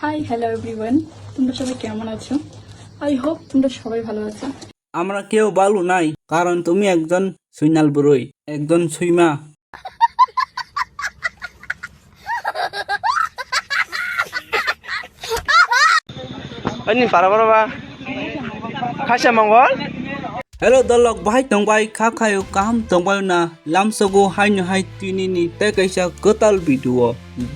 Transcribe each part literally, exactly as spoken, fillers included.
Hi, hello everyone, তোমরা সবাই কেমন আছো? I hope তোমরা সবাই ভালো আছো। আমরা কেউ ভালো নাই, কারণ তুমি একজন সুইনাল বুড়ই, একজন সুইমা। Ani para para ba. Khaisa mongol. Hello dolok, bahai tongbai, kha khayo, kaham tongbai na, lamsogo haino hai tini ni tei kaisa kwtal video.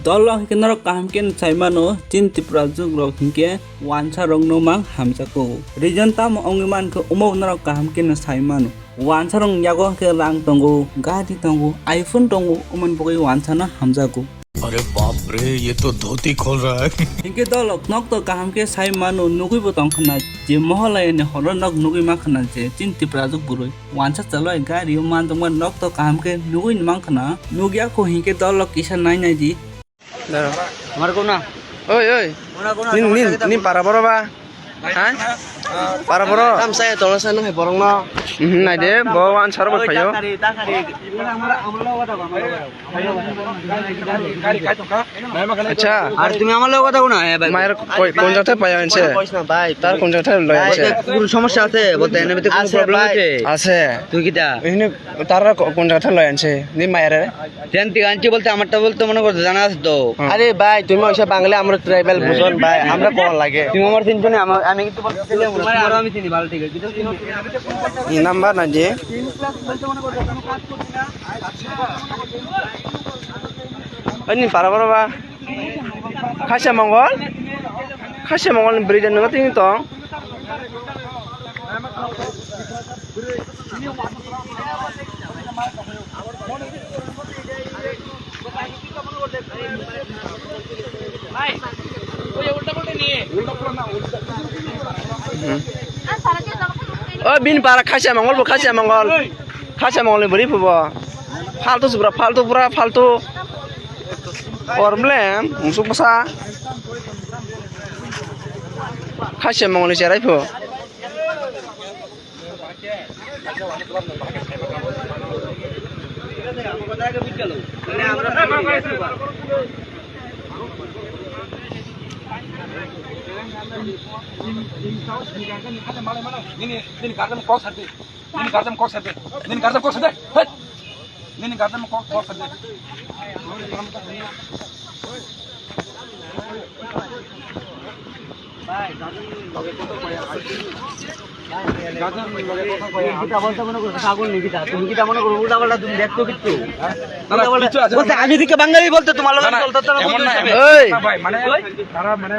Dolok hwnkhe norok kaham khe sai mano, chin Tripura jugrok hwnkhe wansa rokno mang hamjako. Reason tamo wngwi mankhe omo norok kaham khe sai mano. Wansa rok yago hwnkhe rang tongo, gari tongo, iPhone tongo, omoni bagwi wansa no hamjago. अरे बाप रे, ये तो धोती खोल रहा है। Hinkhe dolok nok to kaham khe sai mano, nugwi bo tong khna, je mohalaya ni horo nok nugwi ma khna je chin Tripura juk burui. Wansa chalai gari o man tongma nok to kaham khe nugwi ni mang khna. Nugya kho hinkhe dolok kisa nai nai di. Daro. Amar kona? Oi, oi. Nin, nin, nin para boro ba? Ha? Para boro? Tam saya tolo sana hai borong no. Mhm, nai de, bo wan sar bo phayo. Acha. Ar tumi amar loge kotha hona, eh, bhai. Mayer koi, kon jagah thai paya anse? Kois na, bhai. Tar kon jagah thai loi anse? Bhai, ekta guru somossa ase, bolte ene bete kono problem ase? Ase. Tui kita? Ehne tar ko-, kon jagah thai loi anse? Ni mayer re? Ten tiga anche bolte amar ta bolte mone korte jana ase to. Hmm. Are bhai, tumi oisa Bangla, amar tribal bujon bhai, amra kon lage? Tumi amar tin jone, amar, ami kintu bolte sile amra, tomare aro ami chini bhalo thik ase. Number na je? Ani para para ba. Khasia Mongol? Khasia Mongol ni bwrwi da nwngo tini tong. O bini para Khasia Mongol bo, Khasia Mongol. Khasia Mongol ni bwrwi phubo. Faltu subra, faltu pura, faltu. Problem, musuk bwsa. Khasia Mongol ni cherai phu. Nini, nini guardian kok sadi. Nini guardian kok sadi. Nini guardian kok sadi. Hei. Nini guardian kok, kok sadi. Nikita বলতে মনে করো, ছাগল Nikita। তুমি Nikita মনে করো, উল্টা পাল্টা তুমি দেখছো কিচ্ছু? না, না, উল্টা পাল্টা। কিচ্ছু আছে না। বলতে আমি এদিকে বাঙালি বলতে তোমার লগে না, না, চলতে তো না, এমন বলতে না, হবে। এমন এই! না ভাই, মানে, তারা মানে,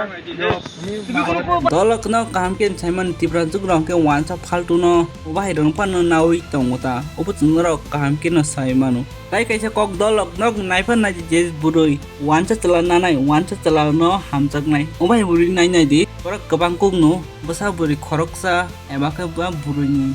Dolok no kaham khe sai mano, Tripura jugrok khe wansa faltu no bahai rok phano naui tongo ta, obo chwng norok kaham khe no sai mano. Tai kaisa kok dolok nok naiphar nai je bwrwi wansa chwla nanai, wansa chwla no hamjaknai. O bahai bwrwi nai nai di, borok kwbang kok no bwsa bwrwi khoroksa eba khe ba bwrwi ni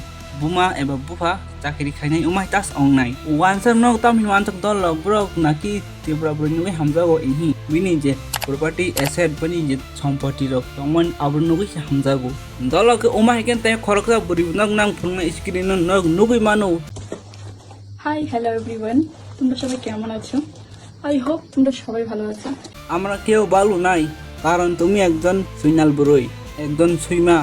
buma eba bupha chakri khainai, o mai tas ong nai. Wansa no tamni wansa dolok borok naki Tripura bwrwi nugwi hamjago, ihi bini je property asset, bini je sompoti rok tongmani abo nugwi se hamjago. Dolok khe oma hai khe tei khoroksa bwrwi nok nang phunuknai screen no nok nugwi mano. Hi, hello everyone, তোমরা সবাই কেমন আছো? I hope তোমরা সবাই ভালো আছো। আমরা কেউ ভালো নাই, কারণ তুমি একজন সুইনাল বড়ই, একজন সুইমা।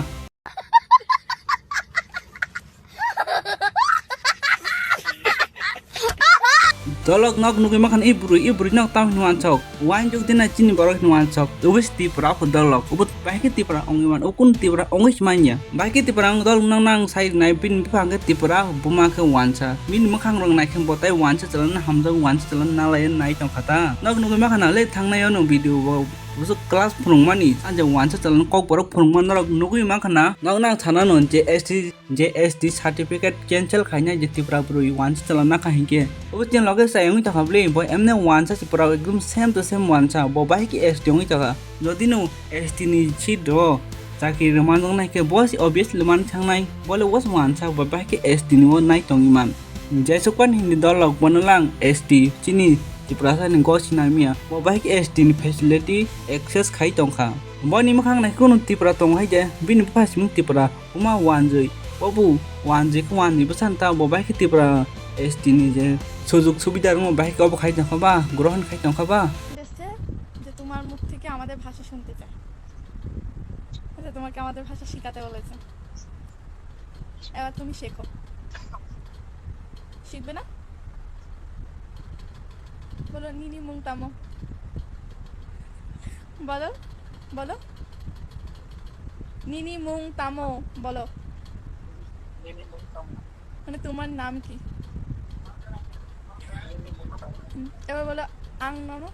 Dolok nok nugwi mankha, i bwrwi, i bwrwi nok tam hinwi wansok. Wainjok dina chini borok hinwi wansok. Tubui Tripura kho dolok. Ubo bahai khe Tripura ongwi man. Ukun Tripura ongwi se manya. Bahai khe Tripura ang dolok nang nang sai nai, bini bupha khe Tripura, buma khe wansa. Bini mwkhang rok nai khe bo tai wansa chalana hamjak, wansa chalana nalai nai tongkha ta. Nok nugwi mankha na le thangnai ono video bo. Busuk class phwrwngmani, ang je wansa chalana kok borok phwrwngma norok nugwi mankha na. Nok nang sana no je S T J S T certificate cancel khainai je Tripura bwrwi wansa chalana kha hinkhe. Obo chini loge sai wngwi tongkha bwle, bo emne wansa Tripura ekdum same to same wansa, bo bahai khe S T wngwi tongkha. Jodi no S T ni seat rwo chakri rwma nang nai khe, bo se obviously man thangnai, bo le was wansa, bo bahai khe S T ni o nai tongwi man. Jesukpan hindi dolok bono lang S T chini Tiprasa ni go sinamia, bo bahai khe S T ni facility access khai tongkha. Boni mwkhang nai kunu Tripura tongo hai je, bini bupha simung Tripura. Buma wanjwi, obo wanjwi khe wanjwi bwsani ta bo bahai khe Tripura S T ni je sujug subida rwma bahai khe obo khai tongkha ba, grohon khai tongkha ba. দেশে যে তোমার মুখ থেকে আমাদের ভাষা শুনতে চায়। তো তোমাকে আমাদের ভাষা শিখাতে বলেছে, এবার তুমি শেখো। শিখবে না? বলো, "Nini mung tamo?" বলো, বলো। "Nini mung tamo?" বলো। মানে, তোমার নাম কি? হুম, এবার বলো, "Ang nono?"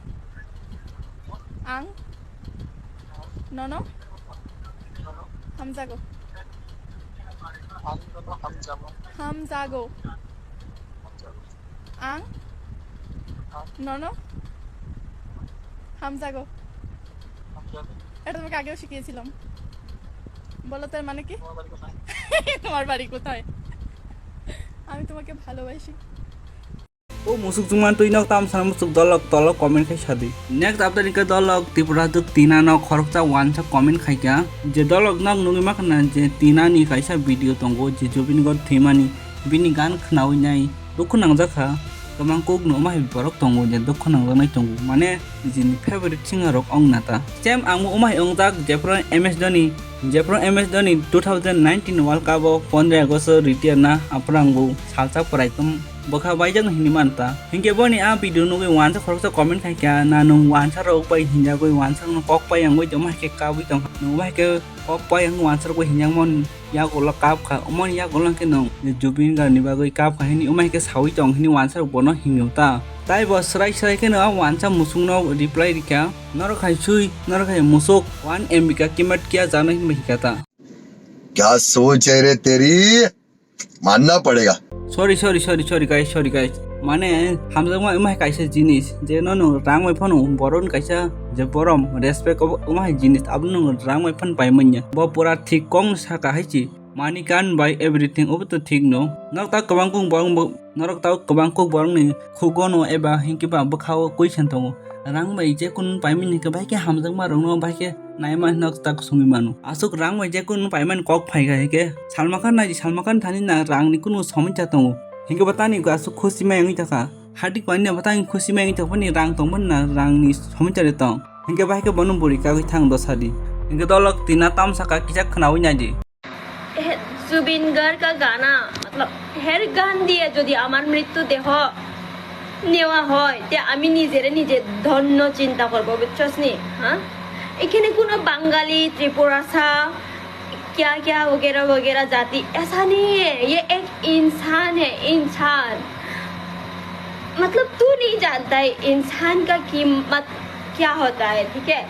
Ang nono? Hamjago. Hamjago. Ang nono? Hamjago. এটা তোমাকে আগেও শিখিয়েছিলাম। বলো তো এর মানে কি? তোমার বাড়ি কোথায়? আমি তোমাকে ভালোবাসি। O musuk chwngman twi nok tam sana musuk dolok tolo comment khai sadi. Next update hwnkhe dolok Tripura tuk Tina no khoroksa wansa comment khaikha. Je dolok nok nugwi makhna je Tina ni kaisa video tongo je Zubeen Garg thwimani, bini gan khnawi nai dukhu nangjak kha. Kwbang kok no ma hai borok tongo je dukhu nangjaknai tongo. Mane jini favorite singer rok ong nata. Same ang bo umai ongjak jephru M S Dhoni, jephru M S Dhoni two thousand nineteen World Cup o pondro August o retire na, aphru ang bo salsa pwrai tum bwkha baijak no hinwi manta. Hinkhe boni a video nugwi wansa khoroksa comment khaikha, na nwng wansa rok bai hinjagwi wansa no kok pai yangwi tongma hai khe kabwi tongkha. Nwng bai khe kok pai yang wansa rok bai hinjakmani yagulo kap kha, omoni yagulo hwnkhe nwng Zubeen Garg ni bagwi kap kha hini, omo hai khe sawi tong hini wansa rok bono himyo ta. Tai bo swrai swrai kheno a wansa musukno reply rikha, "Norok hai sui, norok hai musuk, one M B ka kimat kiya jana," hinwi hikha ta. क्या सोच है रे तेरी, मानना पड़ेगा। Sorry, sorry, sorry, sorry, guys, sorry, guys. Mane, hamjakma omo hai kaisa jinis, je no nwng rang bai phano boron kaisa je borom, respect omo hai jinis, abono nwng rang bai phan pai manya. Bo pura thik kong saka hai chi. Money can buy everything, obo to thik no. Norok ta kwbang kok borok bo, norok ta kwbang kok borok ni khugo no eba hinkhe ba bwkha o question tongo. Rang bai je kunu paimani hinkhe bai khe hamjakma rok no bai khe naima hinwi ta swngwi mano. Aswk rang bai je kunu paimani kok phai kha hinkhe Salman Khan nai di, Salman Khan thani na rang ni kunu somosya tongo. Hinkhe bo tani aswk khusi mai wngwi thakha. Hardik Pandya bo tani khusi mai wngwi thakha, boni rang tongmani na rang ni somosya de tong. Hinkhe bai khe bono buri kagwi thang do sadi. Hinkhe dolok Tina tam saka kisa khnawi nai di. হে-, জুবিন গাৰ্গ কা গানা, মতলব, হেৰ গান দিয়ে যদি আমাৰ মৃত্যু দেহ নেওয়া হয়, তে আমি নিজেৰে নিজে ধন্য চিন্তা করব, বুঝছস নি? হ্যাঁ, এখানে কোনো বাঙালি, ত্রিপুরাসা, क्या क्या वगैरह वगैरह जाति, ऐसा नहीं है। ये एक इंसान है, इंसान। मतलब, तू नहीं जानता है इंसान का कीमत क्या होता है, ठीक है?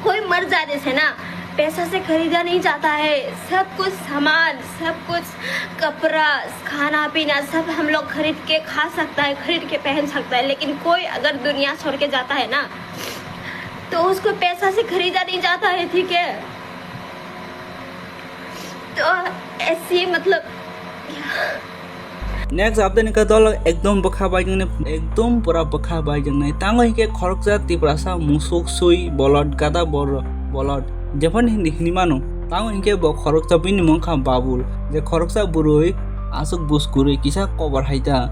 कोई मर जाने से ना, पैसा से खरीदा नहीं जाता है। सब कुछ सामान, सब कुछ, कपड़ा, खाना पीना, सब हम लोग खरीद के खा सकता है, खरीद के पहन सकता है, लेकिन कोई अगर दुनिया छोड़ के जाता है ना, तो उसको पैसा से खरीदा नहीं जाता है, ठीक है? तो ऐसी, मतलब, Next update ni khe dolok ekdom bwkha baijaknai, ekdom pura bwkha baijaknai. Tango hinkhe khoroksa Tiprasa musuk sui bolot gada bor bolot. Jephon hindi hinwi mano. Tango hinkhe bo khoroksa bini mung kha Babul. Je khoroksa bwrwi aswk bus kwrwi kisa kobor hai ta.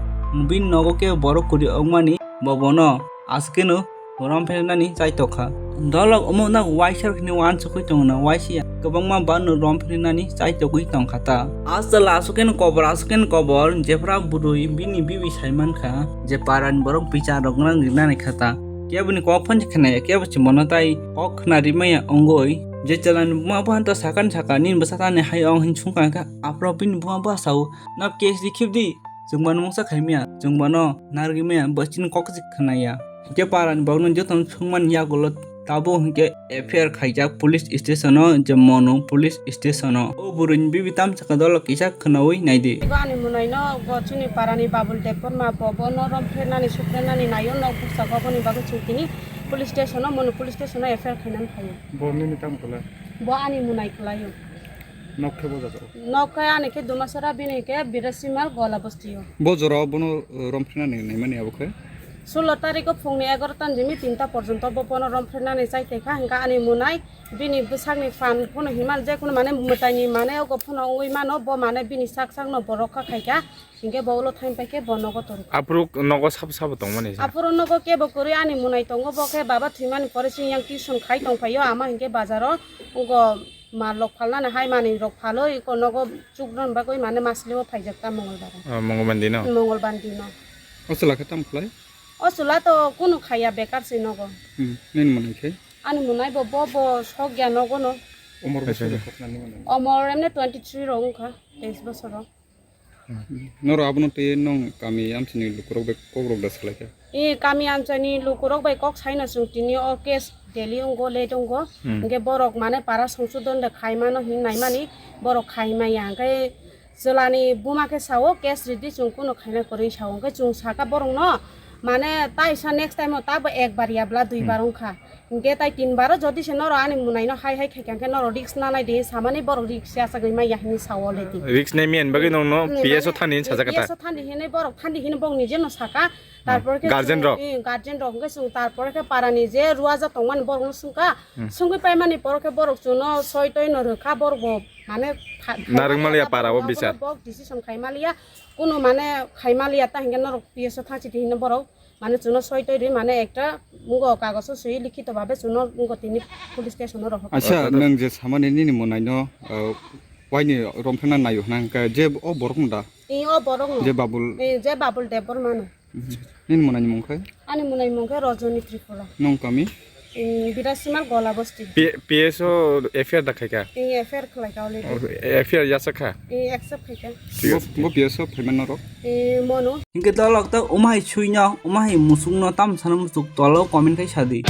Bini nogo khe borok kwrwi wngmani bo bono aswk kheno rom phirnani chai tokha. Dolok omo no waisa rok hinwi uansukwi tongo na, waisa ya kwbangma bano rom phirnani chai togwi tongkha ta. Aswk aswk kheno kobor, aswk kheno kobor, jephra bwrwi bini bibi sai mankha je parani borok bichar rok nang rinani kha ta. Keboni kok phano se khnaya, kebo se bono tai kok khna rimaya wngwi je chalani buma bo hanta sakani saka nini bwsa tani hai ong hin sungkha kha, aphro bini buma bo sao, "Nap K S D khibdi, chwng bono mungsa khaimaya, chwng bono narwgwi maya," bo chini kok se khnaya. Hinkhe parani borokno jotono swngmani yagulo tabuk hinkhe F I R khaijak police station o, je Monu police station o. O bwrwini bibi tamsaka dolo kisa khwnawi naidi. Bo ani mwnaino, bo chini parani Babul Debbarma, bo bono rom phrenani, suk phrenani naio, nok bukchago, boni bagwi chwng tini police station o, Monu police station o F I R khainani phaio. Bo nini tamo kwlai? Bo ani mwnai kwlaio. Nok khe bo jaga o? Nok khe ani khe Dumasara, bini khe Birasimal Gola bostio. Bo jora o bono, uh, rom phrenani naimani abo khe? Sullo tarikh o phungni egarotan jimi tinta porjonto bo bono romphrenani chai tongkha, hwnkha ani munai bini bwsakni phan phano hinmano, jekunu mane mwtaini mane ogo phano wngwi mano, bo mane bini sak sakno bo rokha khaikha, hinkhe bo ulo thain paikhe bo nogo tongkha. Aphuru nogo sabo sabo tongmani? Aphuru nogo kebo kwrwi ani munai tongo, bo khe baba thwimani pore chwng yang tuition khai tongphaio, ama hinkhe bazaro wngkha. Ma lok phalnani hai manwi rok phalwi eko nogo chuknani bagwi mane masli o phaijak ta Mongolbar o. Ah, Mongolbar dino? Mongolbar dino. O chwla khe tamo khlai? O chwla to kunu khaiya, bekar se nogo. Hmm, nini mwnai khe? Ani mwnai bo, bo, bo sokya nogo no. Umor bwswk rok khoknani mwnai? Omor emne twenty three rok wngkha, teis bosor rok. Noro abono twi nwng kami amchaini lukurok bai kokrok da salaikha? E, kami amchaini lukurok bai kok saino chwng tini o case daily wngo, late wngo. Hmm. Hwnkhe borok mane para songsodon de khaimano hin naimani borok khaimaya. Hwnkhe chwlani buma khe sao case ridi, chwng kunu khaina kwrwi sao. Hwnkhe chwng saka borokno mane taisa next time o tabo ekbar yabla duibar wngkha. Hwnkhe tai tinbaro jodi se noro ani mwnaino hai hai khaikha hwnkhe noro risk nanai de samani borok risk ya sagwi maya hinwi sao already. Risk nai miyani bagwi nongno Hmm, P S o mane thani sajak kata? P S o thani hinwi borok thani hinwi bong nije no saka. Hmm. Tarpor khe Guardian chwng, rok? Eh, guardian rok hwnkhe chwng tarpor khe parani je ruaja tongmani borokno swngkha. Hmm. Swngwi paimani poro khe borok chwngno soi toi no rwkha, borok bo mane kha-, Narwk maliya para o bichar. Borok decision khai maliya. Kunu mane khai maliya ta hwnkhe norok P S o thangsi di hinwi borok mane chwngno soi toi rwi mane ekta wngkha kagoso swi likhito bhabe chwngno wngkha tini police station o rohor. Acha, nwng je samani nini mwnaino, uh, waini romphena naio hwna hwnkhe je o borok no da? Ee, o borok no. Je Babul? Ee, je Babul Debbarma no. Mhm. Nini mwnaini mung khe? Ani mwnaini mung khe Rajani Tripura. Nwng kami? Ee, Birasimal Gola Bosti. P-, P S o F I R da khaikha? Ee, F I R khlaikha already. Oh, F I R yasakha? Ee, accept khaikha. Bo, bo P S o phaimani norok? Ee, mono. Hinkhe dolok to umahai suino, umahai musukno tam sana musuk tolo comment khai sadi.